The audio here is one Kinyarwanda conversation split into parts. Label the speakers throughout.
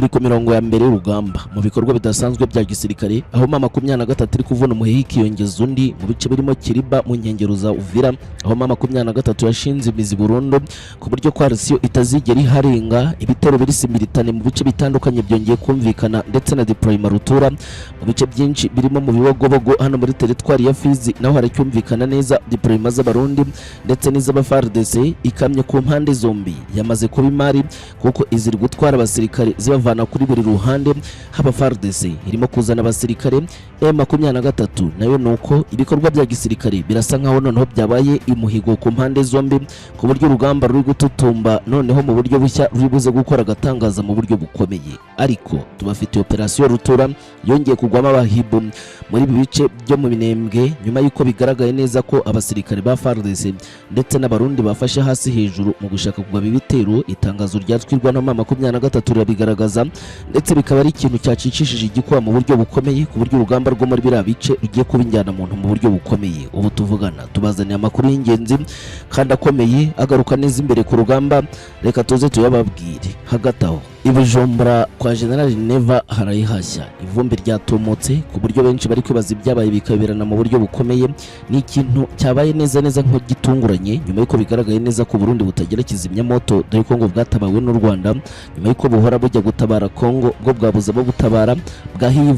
Speaker 1: Turi ku mirongo ya mbere y'urugamba mu bikorwa bidasanzwe bya gisirikare, aho M23 iri kuvuna umuheha ikiyongeza undi mu bice birimo Kiriba mu nkengero za Uvira, aho M23 yashinze imizi burundu ku buryo coalition itazigera iharenga. Ibitero biri simultané mu bice bitandukanye byongeye kumvikana, ndetse na deployment rutura mu bice byinshi birimo mu Bibogobogo hano muri teritwari ya Fizi, naho haracyumvikana neza deployment z'Abarundi ndetse n'iz'aba FARDC. Ikamyo ku mpande zombi yamaze kuba imari, kuko iziri gutwara abasirikare zibavana kuri buri ruhande. Haba FARDC irimo kuzana abasirikare, M23 nayo nuko. Ibikorwa bya gisirikare birasa nkaho noneho byabaye imuhigo ku mpande zombi, ku buryo urugamba ruri gututumba noneho mu buryo bushya, ruri buze gukora agatangaza mu buryo bukomeye. Ariko tubafitiye operasiyo rutura yongeye kugwamo abahibu muri ibi bice byo mu Minembwe, nyuma y'uko bigaragaye neza ko abasirikare ba FARDC ndetse n'Abarundi bafashe hasi hejuru mu gushaka kugaba ibitero. Itangazo ryatwirwa na M23 rirabigaragaza, ndetse bikaba ari ikintu cyacicishije igikuba mu buryo bukomeye, ku buryo urugamba rwo muri biriya bice rugiye kuba injyana muntu mu buryo bukomeye. Ubu tuvugana tubazaniye amakuru y'ingenzi kandi akomeye agaruka neza imbere ku rugamba. Reka tuze tuyababwire. Hagati aho, i Bujumbura kwa General Neva harayihashya, ivumbi ryatumutse ku buryo benshi bari kwibaza ibyabaye bikaberana mu buryo bukomeye. Ni ikintu cyabaye neza neza nk'igitunguranye, nyuma y'uko bigaragaye neza ko Burundi butagira kizimyamoto, dore ko ngo bwatabawe n'u Rwanda nyuma y'uko buhora bujya gutabara Kongo, bwo bwabuze abo butabara, bwahiye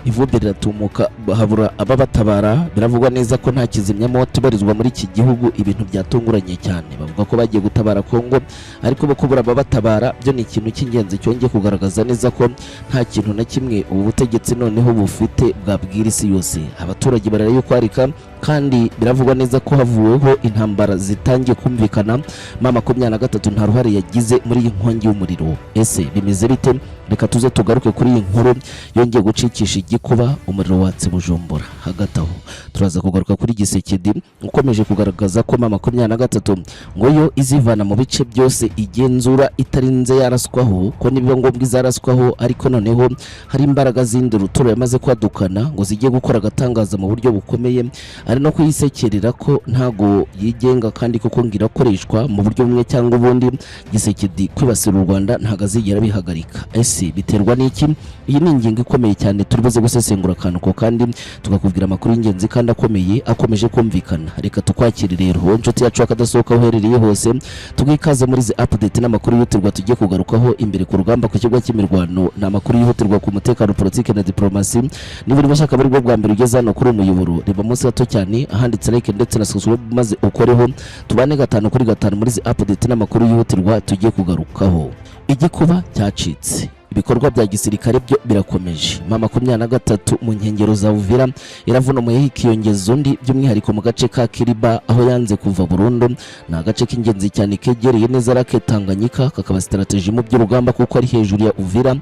Speaker 1: ivumbi riratumuka, habura ababatabara. Biravugwa neza ko nta kizimyamoto ibarizwa muri iki gihugu. Ibintu byatunguranye cyane. Bavuga ko bagiye gutabara Kongo, ariko bo kubura ababatabara byo ni ikintu cy'ingenzi cyongeye kugaragaza neza ko nta kintu na kimwe ubu butegetsi noneho bufite bwabwira isi yose. Abaturage bararayo kwarika, kandi biravugwa neza ko havuweho intambara zitangiye kumvikana. M23 nta ruhare yagize muri iyi nkongi y'umuriro. Ese bimeze bite? Reka tuze tugaruke kuri iyi nkuru yongeye gucikisha igikuba. Umuriro watse Bujumbura. Hagati aho turaza kugaruka kuri Tshisekedi ukomeje kugaragaza ko M23 ngo yo izivana mu bice byose igenzura itarinze yaraswaho, ko nibiba ngombwa izaraswaho, ariko noneho hari imbaraga zindi rutura yamaze kwadukana ngo zigiye gukora agatangaza mu buryo bukomeye. Ari no kuyisekerera ko ntago yigenga, kandi koko ngo irakoreshwa mu buryo bumwe cyangwa ubundi. Tshisekedi kwibasira u Rwanda ntago azigera bihagarika. Ese biterwa n'iki? Iyi ni ingingo ikomeye cyane turi buze gusesengura akantu ko, kandi tukakubwira amakuru y'ingenzi kandi akomeye akomeje kumvikana. Reka tukwakire rero, wowe inshuti yacu akadasohoka, aho uherereye hose, tugikaze muri izi update n'amakuru yihutirwa tugiye kugarukaho imbere ku rugamba ku kigo cy'imirwano. Ni amakuru yihutirwa ku mutekano, politiki na diplomasi. Niba uri mushaka buri bwo bwa mbere ugeze hano kuri uyu muyoboro, reba munsi gato cyane ahanditse like ndetse na subscribe, maze ukoreho, tubane gatanu kuri gatanu muri izi update n'amakuru yihutirwa tugiye kugarukaho. Igikuba cyacitse, ibikorwa bya gisirikare byo birakomeje. M23 mu nkengero za Uvira iravuna umuheha ikiyongeza undi, by'umwihariko mu gace ka Kiriba aho yanze kuva burundu. Ni agace k'ingenzi cyane kegereye neza Lake Tanganyika, kakaba strategy mu by'urugamba kuko ari hejuru ya Uvira.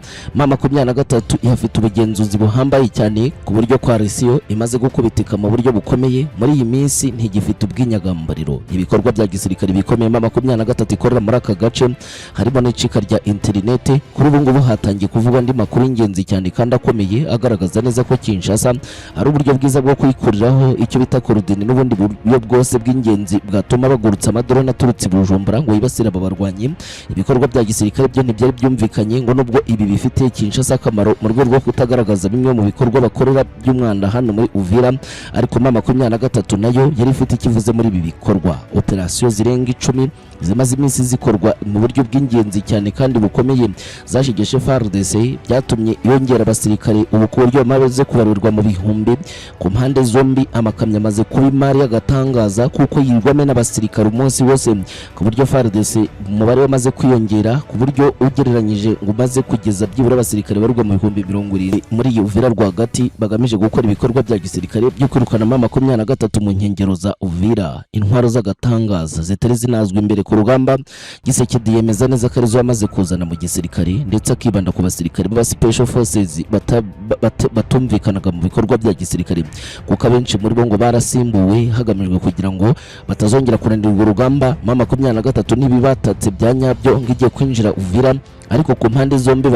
Speaker 1: M23 ihafite ubugenzuzi buhambaye cyane, ku buryo coalition imaze gukubitika mu buryo bukomeye. Muri iyi minsi ntigifite ubwinyagambariro. Ibikorwa bya gisirikare bikomeye M23 ikorera muri aka gace harimo n'icika rya interinete. Kuri ubu ngubu hatangiye kuvugwa andi makuru y'ingenzi cyane kandi akomeye agaragaza neza ko Kinshasa ari uburyo bwiza bwo kwikuriraho icyo bita coordonnées n'ubundi buryo bwose bw'ingenzi bwatuma bagurutsa amadrone aturutse i Bujumbura ngo yibasire aba barwanyi. Ibikorwa bya gisirikare byo ntibyari byumvikanye ngo nubwo ibi bifitiye Kinshasa akamaro mu rwego rwo kutagaragaza bimwe mu bikorwa bakorera by'umwanda hano muri Uvira, ariko M23 nayo yari ifite ikivuze muri ibi bikorwa. Operasiyo zirenga 10 zimaze iminsi zikorwa mu buryo bw'ingenzi cyane kandi bukomeye zashegeshe FARDC, byatumye yongera abasirikare ubu ku buryo bamaze kubarirwa mu bihumbi ku mpande zombi. Amakamyo amaze kuba imari y'agatangaza, kuko yirirwamo n'abasirikare umunsi wose, ku buryo FARDC umubare wamaze kwiyongera, ku buryo ugereranyije ngo umaze kugeza byibura abasirikare barirwa mu 70,000 muri iyi Uvira rwagati, bagamije gukora ibikorwa bya gisirikare byo kwirukanamo 23 mu nkengero za Uvira. Intwaro z'agatangaza zitari zinazwi imbere ku rugamba, Tshisekedi yemeza neza ko arizo yamaze kuzana mu gisirikare, ndetse akibanda ku basirikare b'aba special forces batumvikanaga mu bikorwa bya gisirikare, kuko abenshi muri bo ngo barasimbuwe hagamijwe kugira ngo batazongera kunanirwa urugamba. M23 n'ibibatatse bya nyabyo ngo igiye kwinjira Uvira. Ariko ku mpande zombi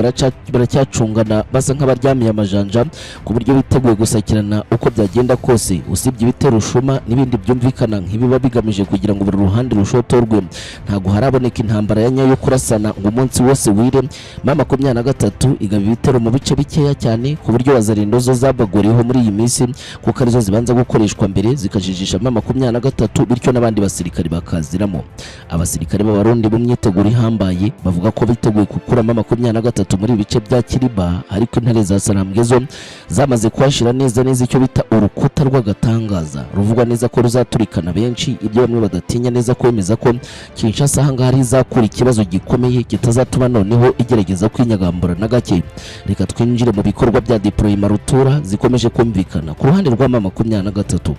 Speaker 1: baracyacungana, basa nk'abaryamiye amajanja, ku buryo biteguye gusakirana uko byagenda kose. Usibye ibitero shuma n'ibindi byumvikana nk'ibiba bigamije kugira ngo buri ruhande rushotorwe, ntabwo haraboneka intambara ya nyayo yo kurasana ngo umunsi wose wire. M23 igaba ibitero mu bice bikeya cyane, ku buryo Wazalendo zo zabagoriyeho muri iyi minsi, kuko arizo zibanza gukoreshwa mbere, zikajijisha M23, bityo n'abandi basirikari bakaziramo. Abasirikare b'Abarundi mu myiteguro ihambaye bavuga ko biteguye gukuramo 23 muri ibi bice bya Kiriba, ariko intare za Sarambwe zo zamaze kuhashyira neza neza icyo bita urukuta rw'agatangaza, ruvugwa neza ko ruzaturikana benshi. Ibyo bamwe badatinya neza kwemeza ko Kinshasa ahangaha ari izakura ikibazo gikomeye kitazatuma noneho igerageza kwinyagambura na gake. Reka twinjire mu bikorwa bya deployment rutura zikomeje kumvikana ku ruhande rwa M23.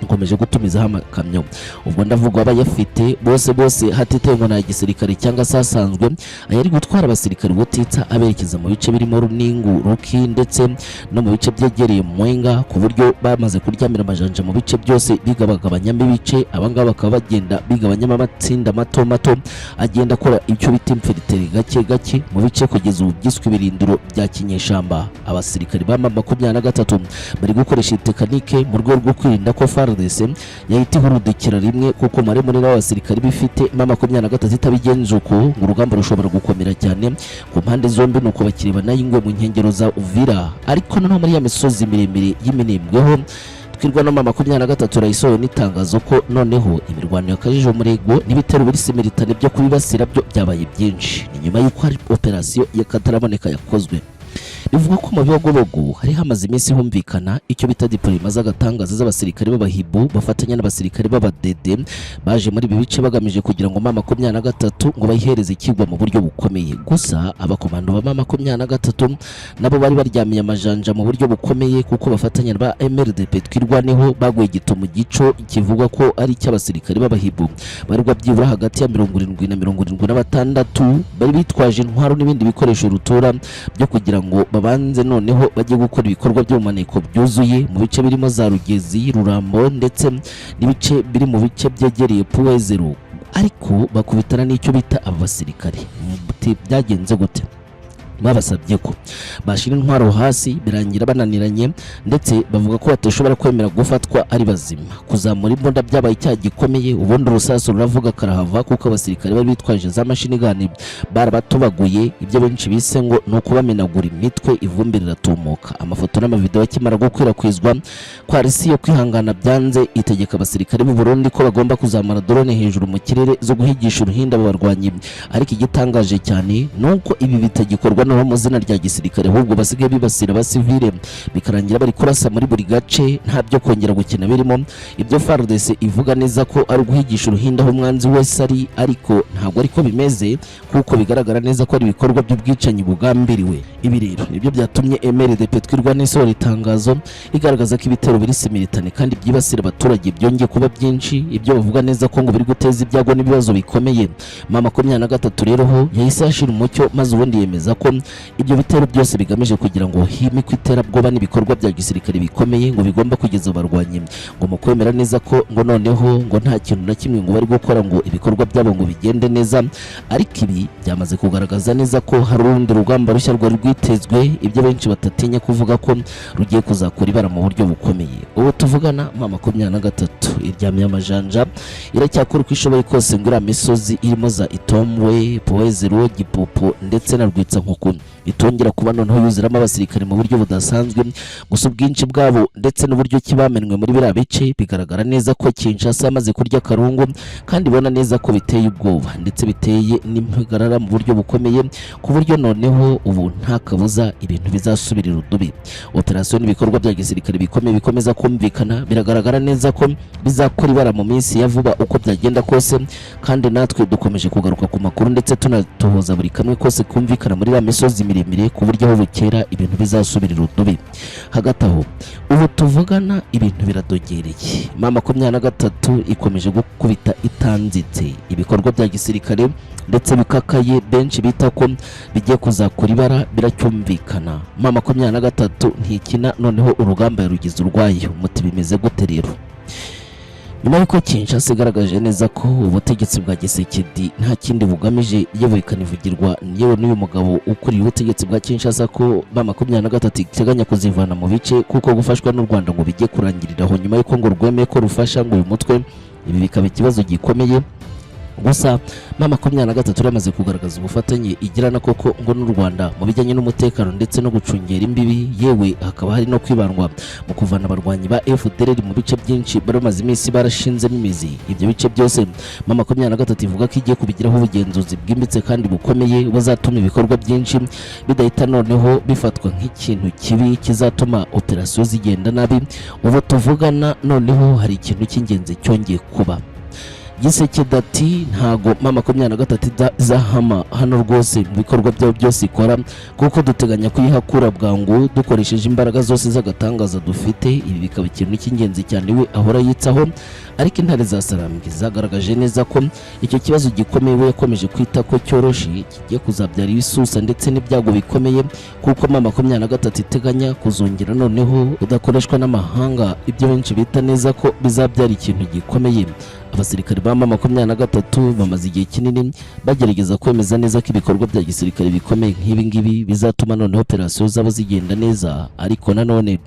Speaker 1: Nkomeje gutumizaho amakamyo, ubwo ndavuga abayafite bose bose, hatitawe ngo nta gisirikare cyangwa se asanzwe, ayari gutwara abasirikare ubutitsa aberekeza mu bice birimo Runingu, Ruki ndetse no mu bice byegereye Mwenga, ku buryo bamaze kuryamira amajanja mu bice byose, bigabagabanyamo ibice. Abangaba bakaba bagenda bigabanyamo amatsinda mato mato agenda akora icyo bita infiltrer gake gake mu bice kugeza ubu byiswe ibirindiro bya kinyeshamba. Abasirikare ba M23 bari gukoresha iyi technique mu rwego rwo kwirinda ko FARDC yahita ihurudukira rimwe, kuko umubare munini w'abasirikare bifite M23 itabigenza uko, ngo urugamba rushobora gukomera cyane ku mpande zombi. Nuko bakireba nayo ingwe mu nkengero za Uvira. Ariko noneho muri ya misozi miremire y'Iminembweho, twirwa no M23 rayisohoye n'itangazo ko noneho imirwano yakajije umurego n'ibitero biri simultané byo kubibasira byo byabaye byinshi. Ni nyuma y'uko hari operasiyo y'akataraboneka yakozwe. Bivugwa ko mu Bibogobogo hari hamaze iminsi humvikana icyo bita deployment z'agatangaza z'abasirikare b'Abahibu bafatanya n'abasirikare b'Abadede, baje muri ibi bice bagamije kugira ngo M23 ngo bayihereze ikigwa mu buryo bukomeye. Gusa abakomando ba M23 nabo bari baryamiye amajanja mu buryo bukomeye, kuko bafatanya ba MRDP Twirwaneho baguye gito mu gico kivugwa ko ari icy'abasirikare b'Abahibu barirwa byibura hagati ya 70 na 76, bari bitwaje intwaro n'ibindi bikoresho rutura byo kugira ngo babanze noneho bajye gukora ibikorwa by'ubumaneko byuzuye mu bice birimo za Rugezi, Rurambo ndetse n'ibice biri mu bice byegereye Puwezero, ariko bakubitana n'icyo bita aba basirikare. Byagenze gute? Babasabye ko bashyira intwaro hasi, birangira bananiranye, ndetse bavuga ko badashobora kwemera gufatwa ari bazima. Kuzamura imbunda byabaye icyaha gikomeye, ubundi urusasu ruravuga karahava, kuko abasirikare bari bitwaje za machine gun barabatobaguye, ibyo benshi bise ngo ni ukubamenagura imitwe, ivumbi riratumuka. Amafoto n'amavideo akimara gukwirakwizwa, kwari yo kwihangana byanze, itegeka abasirikare b'u Burundi ko bagomba kuzamura drone hejuru mu kirere zo guhigisha uruhinda abo barwanyi. Ariko igitangaje cyane ni uko ibi bitagikorwa noneho mu izina rya gisirikare, ahubwo basigaye bibasira abasivile, bikarangira bari kurasa muri buri gace, nta byo kongera gukina birimo. Ibyo FARDC ivuga neza ko ari uguhigisha uruhinda aho umwanzi wese ari, ariko ntabwo ariko bimeze, kuko bigaragara neza ko ari ibikorwa by'ubwicanyi bugambiriwe. Ibi rero nibyo byatumye MRDP Twirwaneho isohora itangazo igaragaza ko ibitero biri simultané kandi byibasira abaturage byongeye kuba byinshi, ibyo bavuga neza ko ngo biri guteza ibyago n'ibibazo bikomeye. M23 rero ho yahise yashira umucyo, maze ubundi yemeza ko ibyo bitero byose bigamije kugira ngo himikwe iterabwoba n'ibikorwa bya gisirikare bikomeye ngo bigomba kugeza abarwanyi ngo mu kwemera neza ko ngo noneho ngo nta kintu na kimwe ngo bari gukora ngo ibikorwa byabo ngo bigende neza. Ariko ibi byamaze kugaragaza neza ko hari urundi rugamba rushya rwari rwitezwe, ibyo benshi batatinya kuvuga ko rugiye kuzakora ibara mu buryo bukomeye. Ubu tuvugana, M23 iryamiye amajanja, iracyakora uko ishoboye kose ngo iriya misozi irimo za Itombwe, Powezero, Gipopo ndetse na Rwitsankuku itongera kuba noneho yuzuramo abasirikare mu buryo budasanzwe. Gusa ubwinshi bwabo ndetse n'uburyo ki bamenwe muri biriya bice, bigaragara neza ko Kinshasa yamaze kurya akarungu, kandi ibona neza ko biteye ubwoba ndetse biteye n'impagarara mu buryo bukomeye, ku buryo noneho ubu nta kabuza ibintu bizasubirira udubi. Operasiyo n'ibikorwa bya gisirikare bikomeye bikomeza kumvikana, biragaragara neza ko bizakora ibara mu minsi ya vuba uko byagenda kose, kandi natwe dukomeje kugaruka ku makuru ndetse tunatohoza buri kamwe kose kumvikana muri iriya misozi miremire, ku buryo aho bukera ibintu bizasubirira udubi. Hagati aho, ubu tuvugana ibintu biradogereye. M23 ikomeje gukubita itanzitse ibikorwa bya gisirikare ndetse bikakaye, benshi bita ko bigiye kuzakora ibara, biracyumvikana. M23 ntikina, noneho urugamba yarugize urwayo. Muti bimeze gute rero? Nyuma y'uko Kinshasa igaragaje neza ko ubutegetsi bwa Tshisekedi nta kindi bugamije, yewe ikanivugirwa yewe n'uyu mugabo ukuriye ubutegetsi bwa Kinshasa, ko M23 iteganya kuzivana mu bice kuko gufashwa n'u Rwanda ngo bijye kurangirira aho, nyuma y'uko ngo rwemeye ko rufasha ngo uyu mutwe, ibi bikaba ikibazo gikomeye. Gusa M23 yamaze kugaragaza ubufatanye igirana koko ngo n'u Rwanda mu bijyanye n'umutekano ndetse no gucungera imbibi, yewe hakaba hari no kwibandwa mu kuvana abarwanyi ba FDLR mu bice byinshi bari bamaze iminsi barashinzemo imizi. Ibyo bice byose M23 ivuga ko igiye kubigiraho ubugenzuzi bwimbitse kandi bukomeye, buzatuma ibikorwa byinshi bidahita noneho bifatwa nk'ikintu kibi kizatuma operasiyo zigenda nabi. Ubu tuvugana noneho hari ikintu cy'ingenzi cyongeye kuba. Tshisekedi ati: "Ntago M23 izahama hano rwose mu bikorwa byayo byose ikora, kuko duteganya kuyihakura bwangu dukoresheje imbaraga zose z'agatangaza dufite." Ibi bikaba ikintu cy'ingenzi cyane we ahora yitsaho, ariko intare za Sarambwe zagaragaje neza ko icyo kibazo gikomeye we yakomeje kwita ko cyoroshe kigiye kuzabyara ibisusa ndetse n'ibyago bikomeye, kuko M23 iteganya kuzongera noneho udakoreshwa n'amahanga, ibyo benshi bita neza ko bizabyara ikintu gikomeye. Abasirikare ba M23 bamaze igihe kinini bagerageza kwemeza neza ko ibikorwa bya gisirikare bikomeye nk'ibi ngibi bizatuma noneho operasiyo zabo zigenda neza, ariko nanone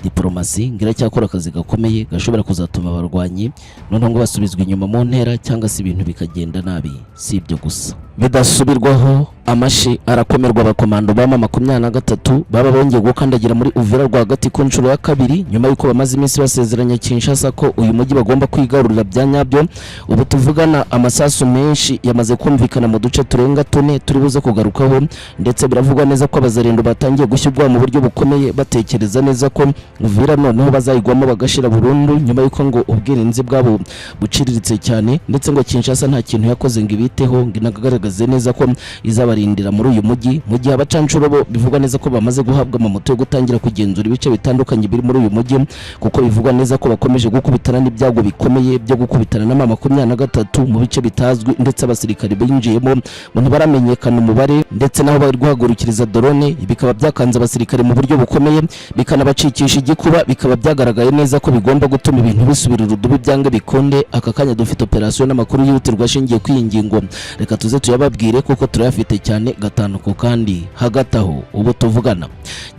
Speaker 1: diporomasi ngo iracyakora akazi gakomeye gashobora kuzatuma abarwanyi noneho ngo basubizwa inyuma mu ntera cyangwa se ibintu bikagenda nabi. Si ibyo gusa, bidasubirwaho amashi arakomerwa. Abakomando ba M23 baba bongeye gukandagira muri Uvira rwagati ku nshuro ya kabiri, nyuma y'uko bamaze iminsi basezeranya Kinshasa ko uyu mujyi bagomba kwigarurira bya nyabyo. Ubu tuvugana amasasu menshi yamaze kumvikana mu duce turenga tune turi buze kugarukaho, ndetse biravugwa neza ko abazarendo batangiye gushyirwa mu buryo bukomeye, batekereza neza ko Uvira noneho bazayigwamo bagashira burundu, nyuma y'uko ngo ubwirinzi bwabo buciriritse cyane, ndetse ngo Kinshasa nta kintu yakoze ngo ibiteho, ngo inagaragaze neza ko izabarindira muri uyu mujyi, mu gihe abacanshuro bo bivugwa neza ko bamaze guhabwa amamoto yo gutangira kugenzura ibice bitandukanye biri muri uyu mujyi, kuko bivugwa neza ko bakomeje gukubitana n'ibyago bikomeye byo gukubitana na M23 mu bice bitazwi, ndetse abasirikare binjiyemo ngo ntibaramenyekana umubare, ndetse n'aho bari guhagurukiriza drone bikaba byakanze abasirikare mu buryo bukomeye, bikanabacikisha igikuba, bikaba byagaragaye neza ko bigomba gutuma ibintu bisubira urudubi byange bikunde. Aka kanya dufite operasiyo n'amakuru yihutirwa ashingiye kuri iyi ngingo, reka tuze tuyababwire kuko turayafite cyane gatanu ku kandi. Hagati aho, ubu tuvugana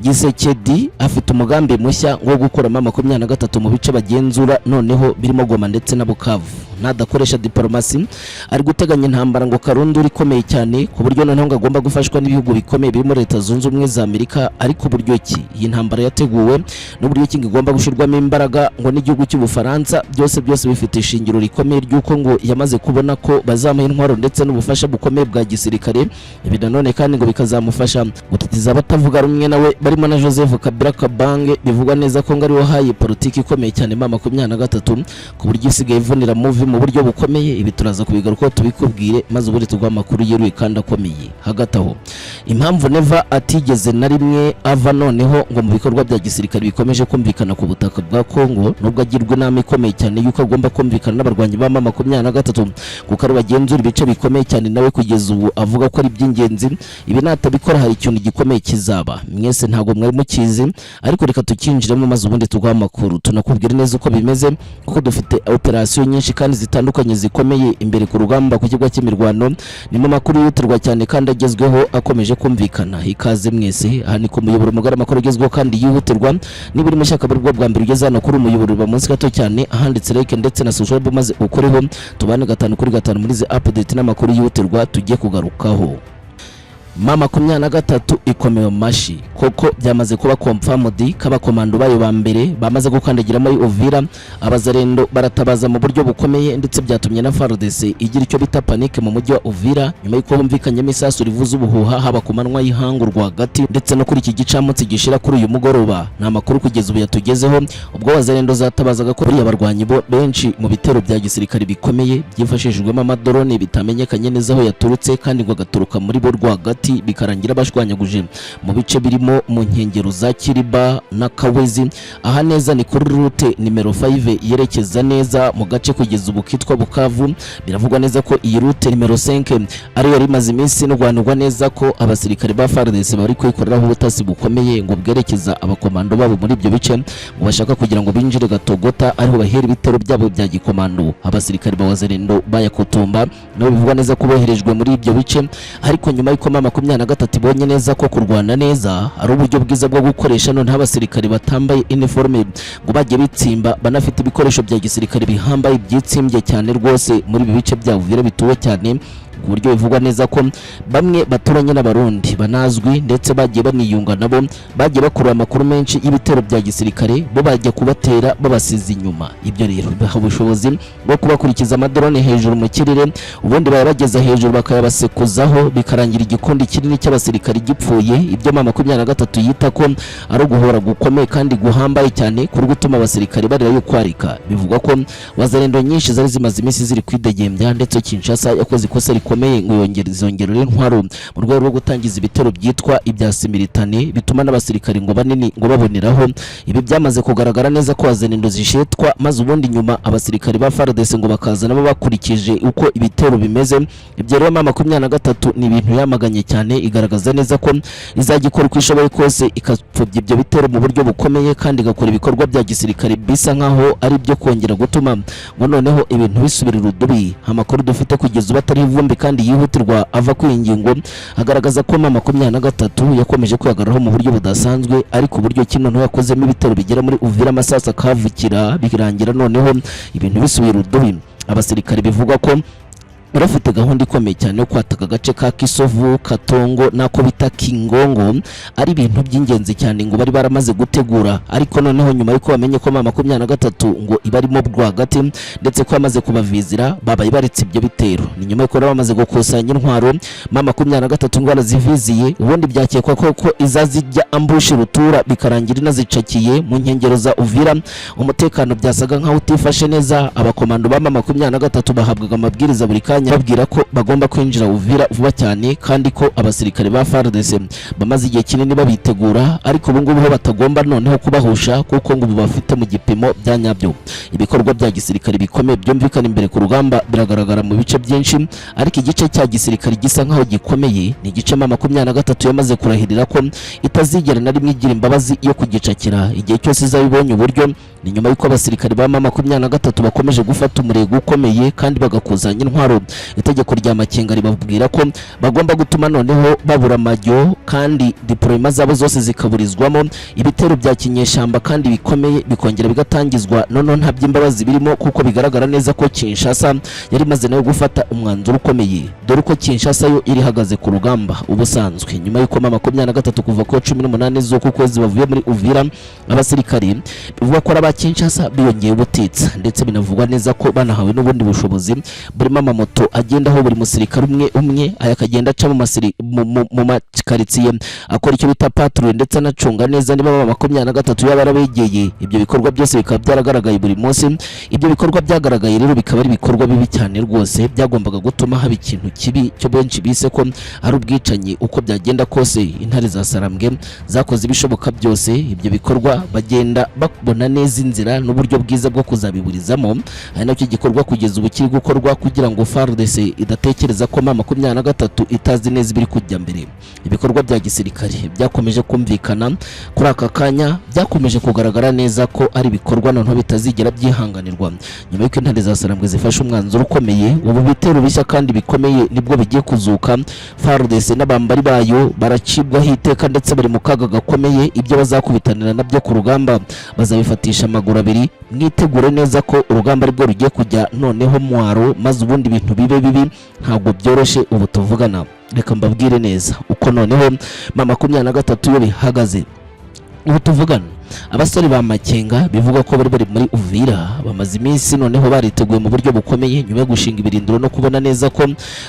Speaker 1: Tshisekedi afite umugambi mushya wo gukuramo 23 mu bice bagenzura noneho birimo Goma ndetse na Bukavu. Nadakoresha diporomasi, ari guteganya intambara ngo karundura ikomeye cyane, ku buryo noneho ngo agomba gufashwa n'ibihugu bikomeye birimo Leta Zunze Ubumwe za Amerika. Ariko uburyo ki iyi ntambara yateguwe n'uburyo ki ngo igomba gushyirwamo imbaraga ngo n'igihugu cy'Ubufaransa, byose byose bifite ishingiro rikomeye ry'uko ngo yamaze kubona ko bazamuha intwaro ndetse n'ubufasha bukomeye bwa gisirikare. Ibi nanone kandi ngo bikazamufasha gutitiza abatavuga rumwe nawe barimo na Joseph Kabila Kabange, bivugwa neza ko ngo ariwe wahaye politiki ikomeye cyane M23, ku buryo isigaye ivunira muvi mu buryo bukomeye. Ibi turaza kubigarukaho tubikubwire, maze ubundi tuguha amakuru yeruye kandi akomeye. Hagati aho, impamvu Neva atigeze na rimwe ava noneho ngo mu bikorwa bya gisirikare bikomeje kumvikana ku butaka bwa Kongo, nubwo agirwa inama ikomeye cyane yuko agomba kumvikana n'abarwanyi ba M23 kuko ari bagenzura ibice bikomeye cyane, nawe kugeza ubu avuga ko ari iby'ingenzi, ibi natabikora hari ikintu gikomeye kizaba. Mwese ntabwo mwari mukizi, ariko reka tukinjiremo maze ubundi tuguha amakuru, tunakubwira neza uko bimeze, kuko dufite operasiyo nyinshi kandi zitandukanye zikomeye imbere ku rugamba ku kibuga cy'imirwano. Ni mu makuru yihutirwa cyane kandi agezweho akomeje kumvikana. Ikaze mwese, aha ni ku muyoboro mugari, amakuru agezweho kandi yihutirwa. Niba uri mushya, akaba aribwo bwa mbere ugeze hano kuri umuyoboro, uba munsi gato cyane ahanditse like ndetse na subscribe, maze ukoreho tubane gatanu kuri gatanu muri izi update n'amakuru yihutirwa tugiye kugarukaho. M23 ikomewe mu mashi koko, byamaze kuba confirmed ko abakomando bayo ba mbere bamaze gukandagira muri Uvira. Abazarendo baratabaza mu buryo bukomeye, ndetse byatumye na FARDC igira icyo bita panique mu mujyi wa Uvira, nyuma y'uko humvikanyemo isasu rivuza ubuhuha haba ku manywa y'ihangu rwagati ndetse no kuri iki gicamunsi gishira kuri uyu mugoroba. Nta makuru kugeza ubu yatugezeho ubwo wazarendo zatabazaga ko buriya barwanyi bo benshi mu bitero bya gisirikare bikomeye byifashishijwemo amadrone bitamenyekanye neza aho yaturutse, kandi ngo agaturuka muri bo rwagati. rwagati, bikarangira bashwanyaguje mu bice birimo mu nkengero za Kiriba na Kawezi. Aha neza ni kuri route nimero 5 yerekeza neza mu gace kugeza ubu kitwa Bukavu. Biravugwa neza ko iyi route nimero 5 ariyo yari imaze iminsi inurwanirwa neza ko abasirikare ba FARDC bari kwikoreraho ubutasi bukomeye, ngo bwerekeza abakomando babo muri ibyo bice, ngo bashaka kugira ngo binjire Gatogota, ariho bahera ibitero byabo bya gikomando. Abasirikare ba Wazalendo bayakutumba nabo bivugwa neza ko boherejwe muri ibyo bice, ariko nyuma y'uko M23 ibonye neza ko kurwana neza ari uburyo bwiza bwo gukoresha noneho abasirikare batambaye uniforme, ngo bajye bitsimba banafite ibikoresho bya gisirikare bihambaye byitsimbye cyane rwose muri ibi bice bya Uvira bituwe cyane, ku buryo bivugwa neza ko bamwe baturanye n'Abarundi banazwi, ndetse bagiye baniyunga nabo, bagiye bakurura amakuru menshi y'ibitero bya gisirikare, bo bajya kubatera babasize inyuma. Ibyo rero bibaha ubushobozi bwo kubakurikiza amadrone hejuru mu kirere, ubundi bayabageza hejuru bakayabasekuzaho, bikarangira igikundi kinini cy'abasirikare gipfuye. Ibyo M23 yita ko ari uguhora gukomeye kandi guhambaye cyane kuri gutuma abasirikare barira yo kwarika. Bivugwa ko Wazalendo nyinshi zari zimaze iminsi ziri kwidegembya, ndetse Kinshasa yakoze ikosa rikomeye ngo yongere zongerere intwaro mu rwego rwo gutangiza ibitero byitwa ibya simultané, bituma n'abasirikare ngo banini ngo baboneraho. Ibi byamaze kugaragara neza ko Wazalendo zishetwa, maze ubundi nyuma abasirikare ba FARDC ngo bakaza nabo bakurikije uko ibitero bimeze. Ibyo rero M23 ni ibintu yamaganye cyane, igaragaza neza ko izajya ikora uko ishoboye kose ikapfobya ibyo bitero mu buryo bukomeye, kandi igakora ibikorwa bya gisirikare bisa nkaho ari ibyo kongera gutuma ngo noneho ibintu bisubira urudubi. Amakuru dufite kugeza ubu atari ivumbi kandi yihutirwa ava kuri iyi ngingo agaragaza ko M23 yakomeje kwihagararaho mu buryo budasanzwe, ariko uburyo ki noneho yakozemo ibitero bigera muri Uvira, amasasu akavukira, birangira noneho ibintu bisubira urudubi. Abasirikare bivugwa ko bafite gahunda ikomeye cyane yo kwataka agace ka Kisovu, Katongo n'ako bita Kingongo, ari ibintu by'ingenzi cyane ngo bari baramaze gutegura, ariko noneho nyuma y'uko bamenye ko M23 ngo ibarimo rwagati, ndetse ko bamaze kubavizira, babaye baretse ibyo bitero. Ni nyuma y'uko rero bamaze gukusanya intwaro, M23 ngo baraziviziye, ubundi byakekwa ko izazijya ambush rutura, bikarangira inazicakiye mu nkengero za Uvira. Umutekano byasaga nkaho utifashe neza. Abakomando ba M23 bahabwaga amabwiriza buri kanya, babwira ko bagomba kwinjira Uvira vuba cyane, kandi ko abasirikare ba FARDC bamaze igihe kinini babitegura, ariko ubu ngubu ho batagomba noneho kubahusha, kuko ngo ubu bafite mu gipimo bya nyabyo. Ibikorwa bya gisirikare bikomeye byumvikana imbere ku rugamba biragaragara mu bice byinshi, ariko igice cya gisirikare gisa nkaho gikomeye ni igice M23 yamaze kurahirira ko itazigera na rimwe igira imbabazi yo kugicakira igihe cyose izaba ibonye uburyo. Ni nyuma y'uko abasirikare ba M23 bakomeje gufata umurego ukomeye kandi bagakusanya intwaro. Itegeko rya Makenga ribabwira ko bagomba gutuma noneho babura amajyo, kandi deployment zabo zose zikaburizwamo, ibitero bya kinyeshyamba kandi bikomeye bikongera bigatangizwa, noneho nta by'imbabazi birimo, kuko bigaragara neza ko Kinshasa yari imaze nayo gufata umwanzuro ukomeye. Dore uko Kinshasa yo iri ihagaze ku rugamba ubusanzwe nyuma y'uko M23 kuva ku 18 z'uku kwezi bavuye muri Uvira. Abasirikari bivugwa ko ari aba Kinshasa biyongeye ubutitsa, ndetse binavugwa neza ko banahawe n'ubundi bushobozi burimo amamoto agendaho buri musirikare umwe umwe, aya akagenda aca mu makaritsiye akora icyo bita patrouille, ndetse anacunga neza niba M23 yaba yarabegeye. Ibyo bikorwa byose bikaba byaragaragaye buri munsi. Ibyo bikorwa byagaragaye rero bikaba ari ibikorwa bibi cyane rwose, byagombaga gutuma haba ikintu kibi cyo benshi bise ko ari ubwicanyi. Uko byagenda kose, intare za Sarambwe zakoze ibishoboka byose, ibyo bikorwa bagenda babona neza inzira n'uburyo bwiza bwo kuzabiburizamo. Ari nacyo gikorwa kugeza ubu kiri gukorwa kugira ngo FARDC idatekereza ko M23 itazi neza ibiri kujya mbere. Ibikorwa bya gisirikare byakomeje kumvikana kuri aka kanya, byakomeje kugaragara neza ko ari ibikorwa noneho bitazigera byihanganirwa. Nyuma y'uko intare za Sarambwe zifashe umwanzuro ukomeye, ubu bitero bishya kandi bikomeye nibwo bigiye kuzuka. FARDC n'abambari bayo baracibwaho iteka, ndetse bari mu kaga gakomeye. Ibyo bazakubitanira nabyo ku rugamba bazabifatisha amaguru abiri. Mwitegure neza ko urugamba aribwo rugiye kujya noneho mwaro, maze ubundi ibintu bibe bibi. Ntabwo byoroshye ubu tuvugana. Reka mbabwire neza uko noneho M23 yo bihagaze ubu tuvugana. Abasore ba Makenga bivugwa ko bari muri Uvira bamaze iminsi noneho bariteguye mu buryo bukomeye, nyuma yo gushinga ibirindiro no kubona neza ko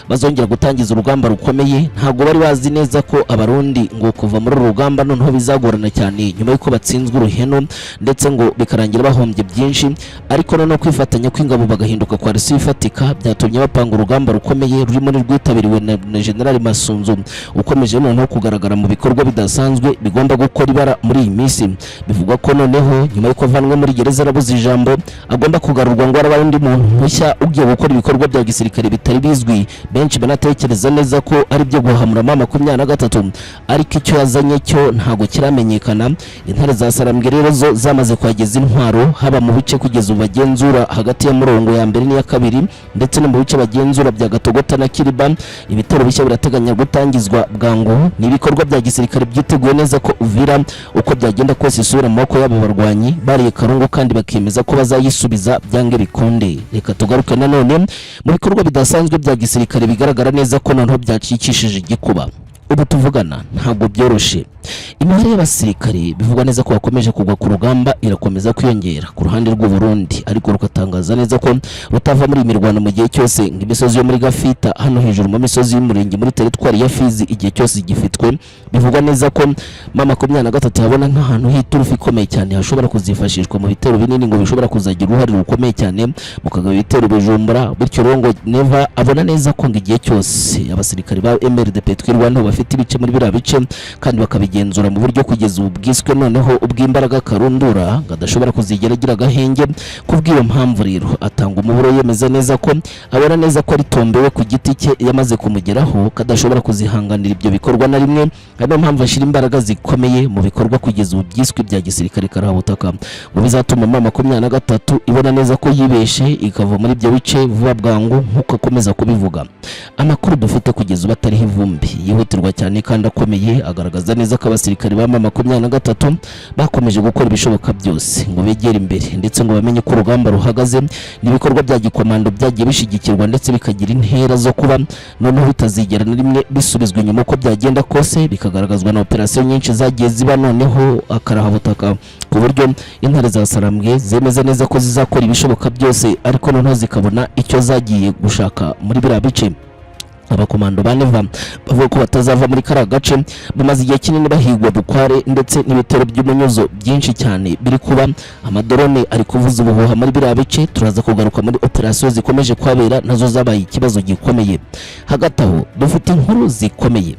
Speaker 1: bazongera gutangiza urugamba rukomeye. Ntabwo bari bazi neza ko Abarundi ngo kuva muri uru rugamba noneho bizagorana cyane, nyuma y'uko batsinzwe uruheno ndetse ngo bikarangira bahombye byinshi. Ariko noneho kwifatanya kw'ingabo bagahinduka coalition ifatika byatumye bapanga urugamba rukomeye rurimo n'urwitabiriwe na General Masunzu, ukomeje noneho kugaragara mu bikorwa bidasanzwe bigomba gukora ibara muri iyi minsi. Bivugwa ko noneho nyuma y'uko avanwe muri gereza arabuze ijambo, agomba kugarurwa ngo arabaye undi muntu mushya ugiye gukora ibikorwa bya gisirikare bitari bizwi. Benshi banatekereza neza ko ari byo guhamura M23, ariko icyo yazanye cyo ntabwo kiramenyekana. Intare za Sarambwe rero zo zamaze kuhageza intwaro, haba mu bice kugeza ubu bagenzura hagati ya Murongo ya mbere n'iya kabiri, ndetse no mu bice bagenzura bya Gatogota na Kiriba. Ibitero bishya birateganya gutangizwa bwangu. Ni ibikorwa bya gisirikare byiteguye neza ko Uvira uko byagenda kose isubira mu maboko y'abo barwanyi bariye karungu, kandi bakemeza ko bazayisubiza byange bikunde. Reka tugaruke nanone mu bikorwa bidasanzwe bya gisirikare bigaragara neza ko noneho byacikishije igikuba. Ubu tuvugana ntabwo byoroshe. Imibare y'abasirikare bivugwa neza ko bakomeje kugwa ku rugamba irakomeza kwiyongera ku ruhande rw'u Burundi, ariko rukatangaza neza ko rutava muri iyi mirwano mu gihe cyose ngo imisozi yo muri Gafita hano hejuru mu misozi y'Umurenge muri teritwari ya Fizi igihe cyose gifitwe. Bivugwa neza ko M23 yabona nk'ahantu h'iturufu ikomeye cyane hashobora kuzifashishwa mu bitero binini, ngo bishobora kuzagira uruhare rukomeye cyane mu kugaba ibitero Bujumbura. Bityo rero ngo Neva abona neza ko ngo igihe cyose abasirikare ba MRDP Twirwaneho bafite ibice muri biriya bice kandi bakabigenzura mu buryo kugeza ubu bwiswe noneho ubw'imbaraga karundura, ngo adashobora kuzigera agira agahenge. Kubw'iyo mpamvu rero atanga umuburo, yemeza neza ko abona neza ko ari tombewe ku giti cye yamaze kumugeraho, kadashobora kuzihanganira ibyo bikorwa na rimwe. Ari nayo mpamvu ashyira imbaraga zikomeye mu bikorwa kugeza ubu byiswe ibya gisirikare karahabutaka, ngo bizatuma M23 ibona neza ko yibeshe ikava muri ibyo bice vuba bwangu, nk'uko akomeza kubivuga. Amakuru dufite kugeza ubu atariho ivumbi, yihutirwa cyane kandi akomeye, agaragaza neza ko abasirikare ba M23 bakomeje gukora ibishoboka byose ngo begere imbere, ndetse ngo bamenye ko urugamba ruhagaze. N'ibikorwa bya gikomando byagiye bishyigikirwa ndetse bikagira intera zo kuba noneho bitazigera na rimwe bisubizwa inyuma uko byagenda kose, bikagaragazwa na operasiyo nyinshi zagiye ziba noneho akarahabutaka, ku buryo intare za Sarambwe zemeza neza ko zizakora ibishoboka byose, ariko noneho zikabona icyo zagiye gushaka muri biriya bice. Abakomando ba Neva bavuga ko batazava muri kariya gace bamaze igihe kinini bahigwa bukware, ndetse n'ibitero by'umunyuzo byinshi cyane biri kuba. Amadrone ari kuvuza ubuhuha muri biriya bice. Turaza kugaruka muri operasiyo zikomeje kuhabera, nazo zabaye ikibazo gikomeye. Hagati aho dufite inkuru zikomeye.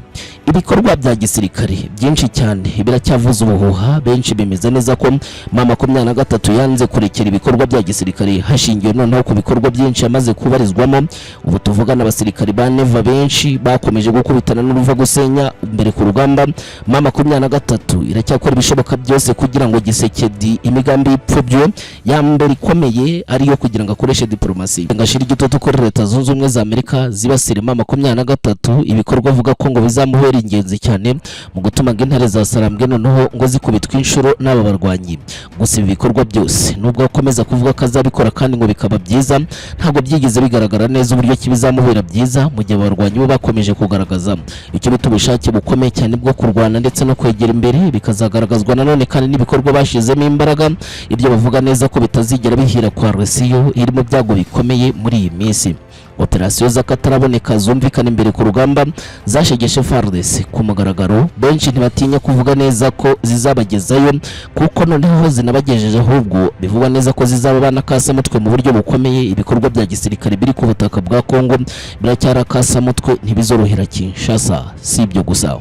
Speaker 1: Ibikorwa bya gisirikare byinshi cyane biracyavuza ubuhuha. Benshi bemeza neza ko M23 yanze kurekera ibikorwa bya gisirikare, hashingiwe noneho ku bikorwa byinshi yamaze kubarizwamo. Ubu tuvugana abasirikare ba Neva benshi bakomeje gukubitana n'uruva gusenya mbere ku rugamba. M23 iracyakora ibishoboka byose kugira ngo Tshisekedi imigambi y'ipfubyo ya mbere ikomeye ariyo kugira ngo akoreshe diplomasi, ngo ashire igitutu kuri Leta Zunze Ubumwe za Amerika zibasire M23, ibikorwa avuga ko ngo bizamuhera ingenzi cyane mu gutuma ngo intare za Sarambwe noneho ngo zikubitwa inshuro n'aba barwanyi. Gusa ibi bikorwa byose, nubwo akomeza kuvuga ko azabikora kandi ngo bikaba byiza, ntabwo byigeze bigaragara neza uburyo ki bizamubera byiza, mu gihe abarwanyi bo bakomeje kugaragaza icyo bita ubushake bukomeye cyane bwo kurwana ndetse no kwegera imbere, bikazagaragazwa nanone kandi n'ibikorwa bashyizemo imbaraga, ibyo bavuga neza ko bitazigera bihira kwa resiyo iri mu byago bikomeye muri iyi minsi. Operasiyo z'akataraboneka zumvikana imbere ku rugamba zashegeshe FARDC ku mugaragaro. Benshi ntibatinya kuvuga neza ko zizabagezayo, kuko noneho zinabagejeje ahubwo bivugwa neza ko zizaba banakasamutwe mu buryo bukomeye. Ibikorwa bya gisirikare biri ku butaka bwa Kongo biracyari akasamutwe, ntibizorohera Kinshasa. Si ibyo gusa.